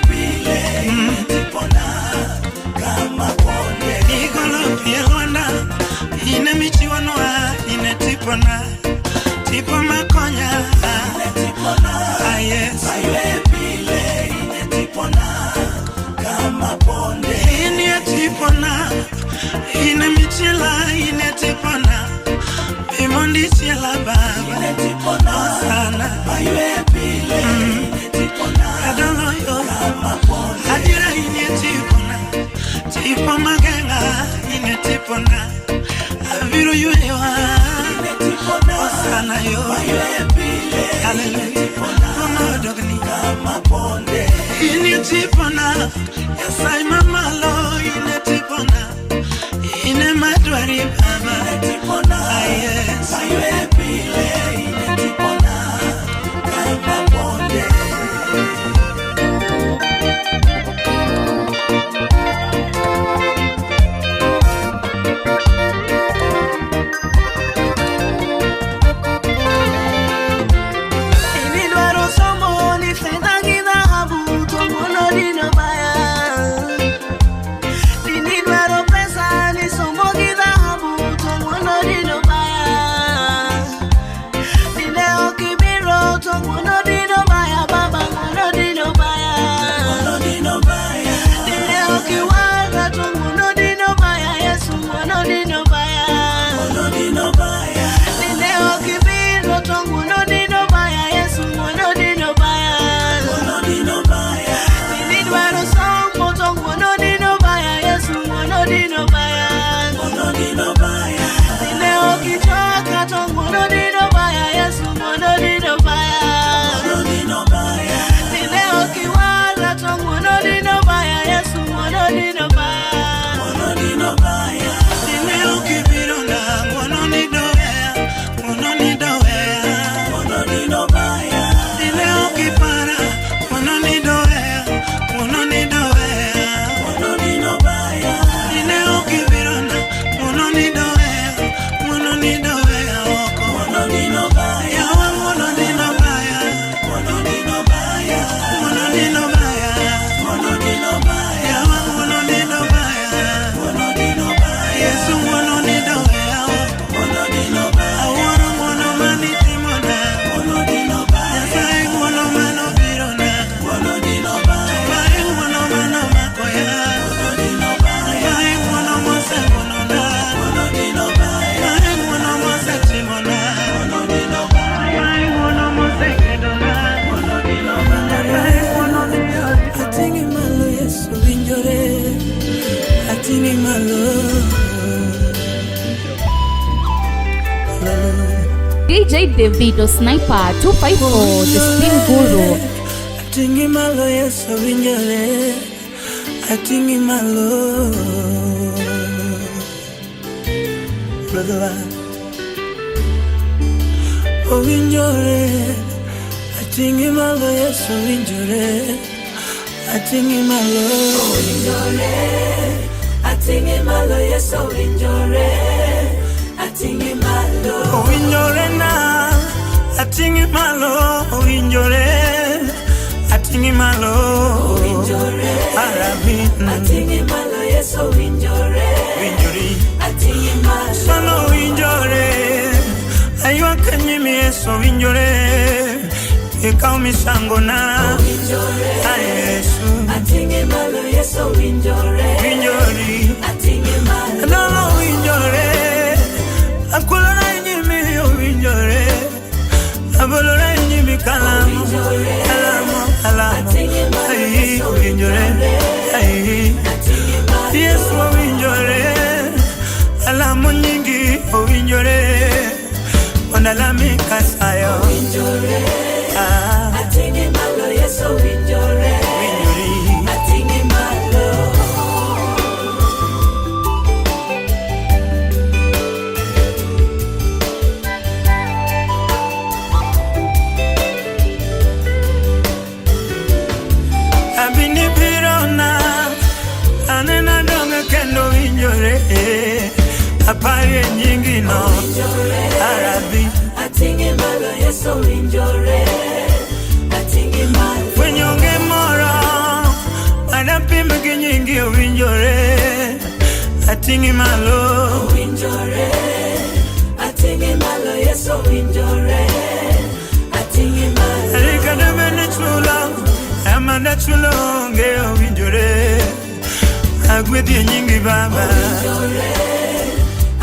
pile. Ine tipo na Kama bonde. Igolo pielwana. Ine michiwanwa. Ine tipo na Tipo makonya. Ine tipo na Ah yes. Aye pile. Ine tipo na Kama bonde. Ine tipo na Ine michila. Ine tipo na Imondi chila baba. Ine tipo na Osana. Aye pile. Ine tipo na Adolo yo. Kama bonde. Adira ine tipo na Tipo magenga. Ine tipo na Aviru yuewa. Ine tipo na Osana yo. Aye pile. Hallelujah. Mama dogni. Kama bonde. Ine tipo na Yasai mama lo. Ine tipo na Ine madwari baba. Ine tipo na Ah yes. Aye pile. Ine tipo na Kama bonde. Idwaro somo ni fedha gi dhahabu to ng'wono dino baya. Idwaro pesa ni somo gi dhahabu to ng'wono dino baya. Dine ok ibiro to ng'wono dino baya baba ng'wono dino baya. Dine ok iwara to ng'wono dino baya Yesu ng'wono dino baya. Dine ok ibiro to ng'wono dino baya Yesu ng'wono dino baya. Idwaro somo to ng'wono dino baya Yesu ng'wono dino baya. Dine ok ichoka to ng'wono dino baya Yesu ng'wono dino baya. Dine ok iwara to ng'wono dino baya Yesu ng'wono dino baya. Dine ok ibiro na ng'wono ni doweya. Ng'wono ni doweya. Dine ok ipara ng'wono ni doweya. Ng'wono ni doweya. Dine ok ibiro na ng'wono ni doweya. Ng'wono ni doweya oko. Yawa ng'wono dino baya. Ng'wono dino baya. Yawa ng'wono dino baya. Yesu ng'wono ni doweya oko. Awuoro ng'wono manitimona. Nyasaye ng'wono manobirona. Mae ng'wono manomakoya. Mae ng'wono moseng'wonona. Mae ng'wono mosetimona. Mae ng'wono mosekedona. Nyasaye ng'wono Ating'i malo Yesu winjore. Ating'i malo. Hallelujah. DJ Davido Sniper 254, the Spin Guru. Ating'i malo Yesu winjore. Ating'i malo. Brother, owinjore. Ating'i malo Yesu winjore. Ating'i malo. Owinjore, ating'i malo Yesu winjore, ating'i malo. Owinjore na. Ating'i malo. Owinjore. Ating'i malo. Owinjore, Arabi. ating'i malo Yesu winjore, Winjori. ating'i malo. Sono winjore. Aywak e nyim Yesu winjore. Ikaw misango na. Owinjore, Ah, Yesu. ating'i malo Yesu winjore, Winjori. ating'i malo. Adolo winjore. Akulora e nyimi owinjore. Abolora e nyimi kalamo. Owinjore, Kalamo, kalamo. ating'i malo Ai, Yesu owinjore. winjore, Ai. ating'i malo. Yesu owinjore. Alamo nyingi owinjore. Andalami kasayo. Owinjore. Ah. Ating'i malo Yesu owinjore. Winjori. Ating'i malo. Abini birona anena donge kendo winjore aparie nyingino Owinjore. Arabi Ating'i malo Yesu owinjore. Ating'i malo. Fwenyo onge moro madapim gi nyingi owinjore ating'i malo Owinjore. Ating'i malo Yesu owinjore. Ating'i malo. Rikadebeni chulo amanda chulo onge owinjore agwedhi e nyingi baba Owinjore.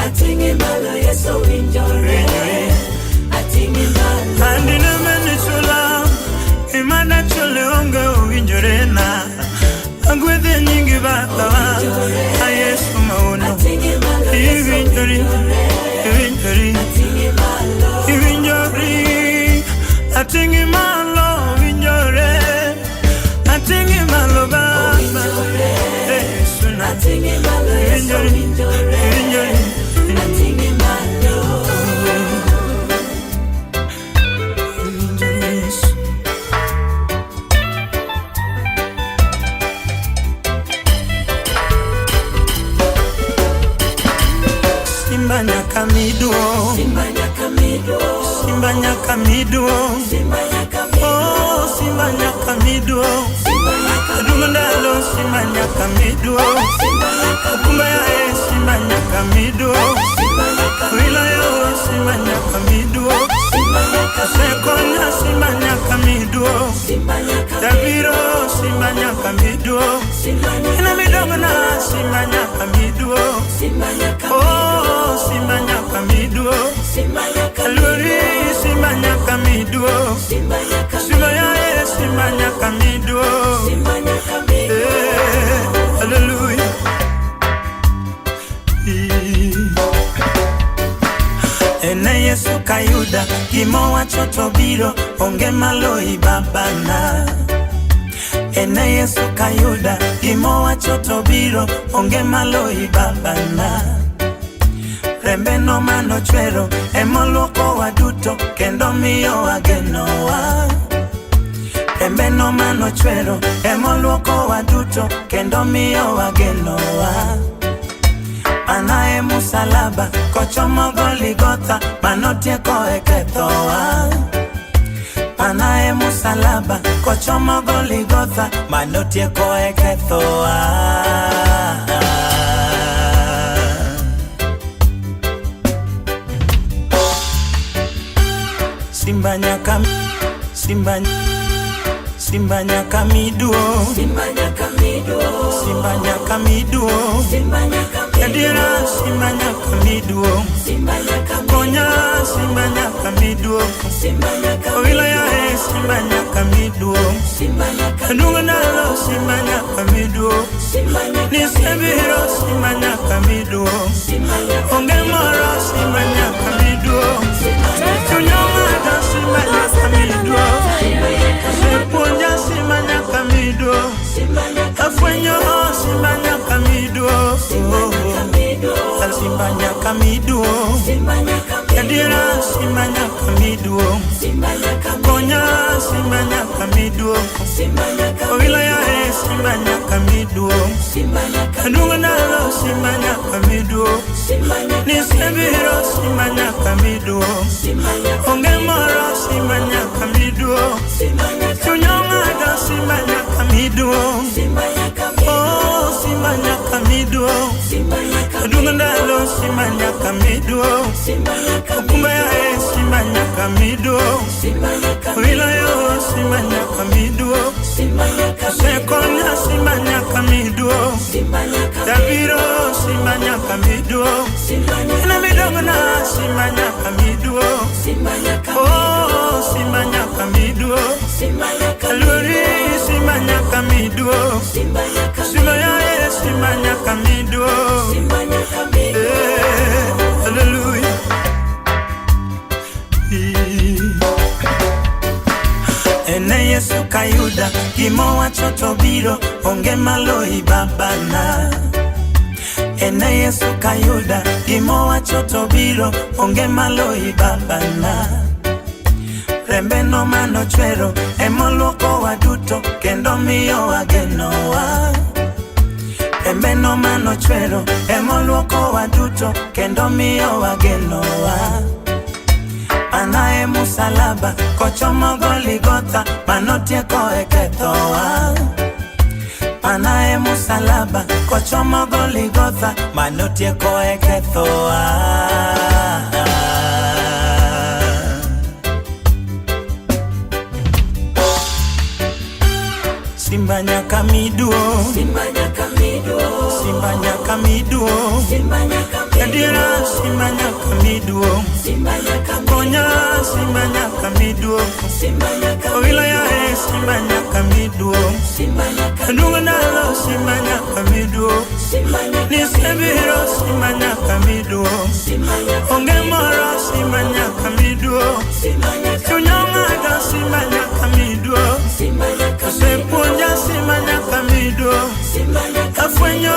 Ating'i malo Yesu owinjore. Winjori. Ating'i malo. Andine meni chula imana chule onge owinjore na agwedhi e nyingi baba a Yesu mauno Ating'i malo Yesu iwinjori owinjore. iwinjori Ating'i malo. iwinjori ating'i malo owinjore ating'i malo baba Owinjore. Yesu na Ating'i malo Yesu iwinjori owinjore. iwinjori Ating'i malo. iwinjori Yesu. Simba nyaka miduo Simba nyaka miduo. Simba nyaka miduo Simba nyaka miduo. Oh, Simba nyaka miduo Simba nyaka Adumo ndalo Simba nyaka miduo Simba nyaka Okumba yae Simba nyaka miduo Simba nyaka Wilayo Simba nyaka miduo Simba nyaka Osekonya Simba nyaka miduo Simba nyaka Dabiro Simba nyaka miduo Simba nyaka Ina midongo na Simba nyaka miduo Simba nyaka Oh, Simba nyaka miduo Simba nyaka Aluri Simba nyaka miduo Simba nyaka Simba yae Simba nyaka miduo Simba nyaka miduo. Eh, hallelujah. Ene Yesu kayuda gimowacho to biro onge maloyi babana. Ene Yesu kayuda gimowacho to biro onge maloyi babana. Rembe no manochwero emoluokowa duto kendo miyowa genowa. Rembe no manochwero emoluokowa duto kendo miyowa genowa. Mana e musalaba kochomo Goligotha manotieko e kethowa. Mana e musalaba kochomo Goligotha manotieko e kethowa. Simba nyaka Simba Simba nyaka miduo Simba nyaka miduo. Simba nyaka miduo Simba nyaka miduo. Adiera Simba nyaka miduo Simba nyaka Konya Simba nyaka miduo Simba nyaka Owilo yae Simba nyaka miduo Simba nyaka Aduogo ndalo Simba nyaka miduo Simba nyaka Nisebiro Simba nyaka miduo Simba nyaka Onge moro Simba nyaka miduo Chuny ong'ado Simba nyaka miduo Osepuonja Simba nyaka miduo Simba nyaka Afwenyo Simba nyaka miduo Simba nyaka miduo. Simba nyaka miduo Simba nyaka Adiera Simba nyaka miduo Simba nyaka Konya Simba nyaka miduo Simba nyaka Owilo yae Simba nyaka miduo Simba nyaka Aduogo ndalo Simba nyaka miduo Simba nyaka Nisebiro Simba nyaka miduo Simba nyaka Onge moro Simba nyaka miduo Simba nyaka Chuny ong'ado Simba nyaka miduo Simba nyaka Oh, Simba nyaka miduo Simba nyaka Aduogo ndalo Simba nyaka miduo Simba nyaka Okumba yae Simba nyaka miduo Simba nyaka Wilayo Simba nyaka miduo Simba nyaka Osekonya Simba nyaka miduo Simba nyaka Dabiro Simba nyaka miduo Simba nyaka Ina midongo na Simba nyaka miduo Simba nyaka Oh, Simba nyaka miduo Simba nyaka Aluri Simba nyaka miduo Simba nyaka Simba yae Simba nyaka miduo Simba nyaka miduo Eh, hallelujah. Ene Yesu kayuda gimowacho to biro onge maloyi babana. Ene Yesu kayuda gimowacho to biro onge maloyi babana. Rembe no manochwero emoluokowa duto kendo miyowa genowa. Rembe no manochwero emoluokowa duto kendo miyowa genowa. Anaye musalaba kochomo Goligotha manotieko e kethowa. Anaye musalaba kochomo Goligotha manotieko e kethowa. Simba nyaka miduo, Simba nyaka miduo, Simba nyaka miduo, Simba nyaka miduo, Adiera Simba nyaka miduo, Simba nyaka Konya Simba nyaka miduo, Simba nyaka Owilo ya e Simba nyaka miduo, Simba nyaka Adungo ndalo Simba nyaka miduo, Simba nyaka Nisebiro Simba nyaka miduo, Simba nyaka Onge moro Simba nyaka miduo, Simba nyaka Chunya ng'ado Simba nyaka miduo, Simba nyaka Osepuonja Simba nyaka miduo, Simba nyaka Afwenyo